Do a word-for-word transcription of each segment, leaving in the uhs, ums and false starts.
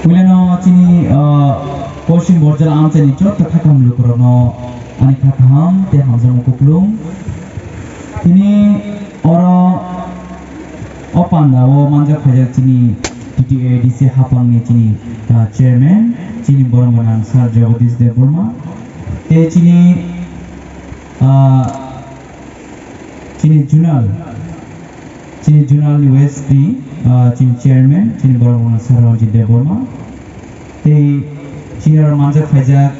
Puilano chini, ah, Kosim Borjala amchaini joto kha kaham lukurokno ani kha kaham tei hamjakmung kuplung. Tini oro o pandao manjak khaijak chini T T A D C hapangni chini, ah, chairman, chini borok gwnang Sir Jagadish Debbarma, tei chini, ah, chini zonal, chini zonal ni West ni, ah, chini chairman, chini borok gwnang Sir Ranjit Debbarma, tei chini oro manjak khaijak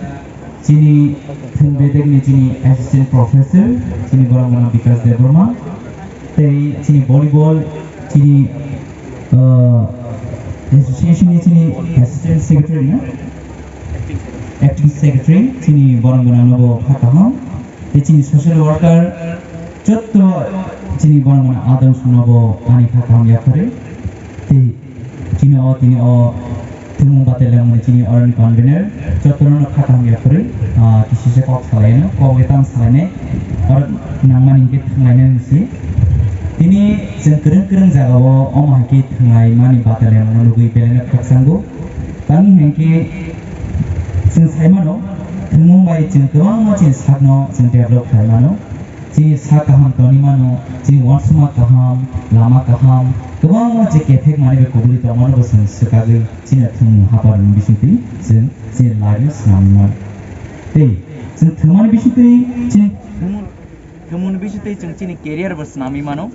chini thwng bedek ni chini assistant professor, chini borok gwnang Bikas Debbarma, tei chini volleyball, chini, ah, association ni chini assistant secretary na? Acting secretary, chini borok gwnang nobo kha kaham. Tei chini social worker, jotto chini borok mani adong songno bo ani kha kaham yapharwi. Tei chini o, tini o thwngmung batai lamani chini oroni convener, jotto no kha kaham yapharwi, ah, kisisa kok salaino, kok bai tamo salainai, oro nangmani hwnkhe thanglainai si. Tini chwng kwrwng kwrwng jagao omo hai khe thwnglai mani batai lamano nugwi belai no khakchangbo. Tamni hwnkhe chwng sai mano, thwngmung bai chwng kwbangma chini sakno chwng develop khlai mano. Chini sak kaham tongwi mano, chini uansukma kaham, lama kaham, kwbangma je kephek manwi bai kubuli tongmano bo chwng swkagwi chini thwngmung haphar ni bisingtwi chwng chini life no swnamwi mano. Tei chwng thwngmani bisingtwi chini thwngmung Thwngmung bisingtwi chwng chini career bo swnamwi mano,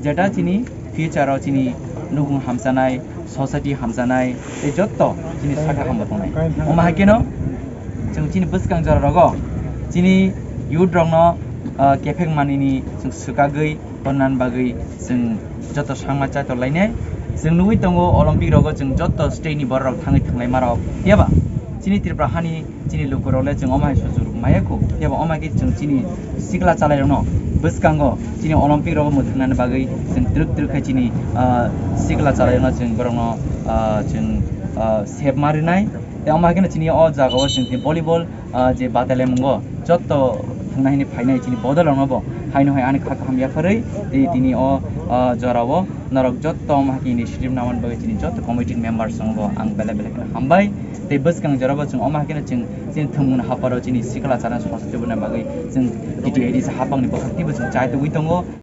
jeta chini future o chini nukhung hamchanai, society hamchanai, tei jotto chini saka hambo tongnai. Omo hai kheno chwng chini bwskang jora rogo chini youth rokno, ah, kephek manini chwng swkagwi tonnani bagwi chwng jotto sangma chaitor lainai. Chwng nugwi tongo Olympic rogo chwng jotto state ni borok rok thangwi thwnglaima rok. Phiya ba chini Tripura hani chini lukurok le chwng omo hai sujuk maya kho. Phiya ba omo hai khe chwng chini sikla chalairokno bwskango chini Olympic rogo mwthangna bagwi chwng twrwk twrwk khe chini, ah, sikla chalairokno chwng borokno, ah, chwng, ah, sep ma rwnai. Tei omo hai kheno chini o jagao chwng chini volleyball, ah, je batai laimungo jotto thangna hini phainai chini bodolrokno bo haino hai ani kha kaham yapharwi tei tini o, ah, jorao norok jotto omo hai khe initiative namani bagwi chini jotto committee members rokno bo ang belai belai kheno hambai. Tei bwskang jorabo chwng omo hai kheno chwng chini thwngmung hapharo chini sikla chana sosa tubuna bagwi chwng T T A D C hapangni bwkhak twibo chwng chai tugwi tongo.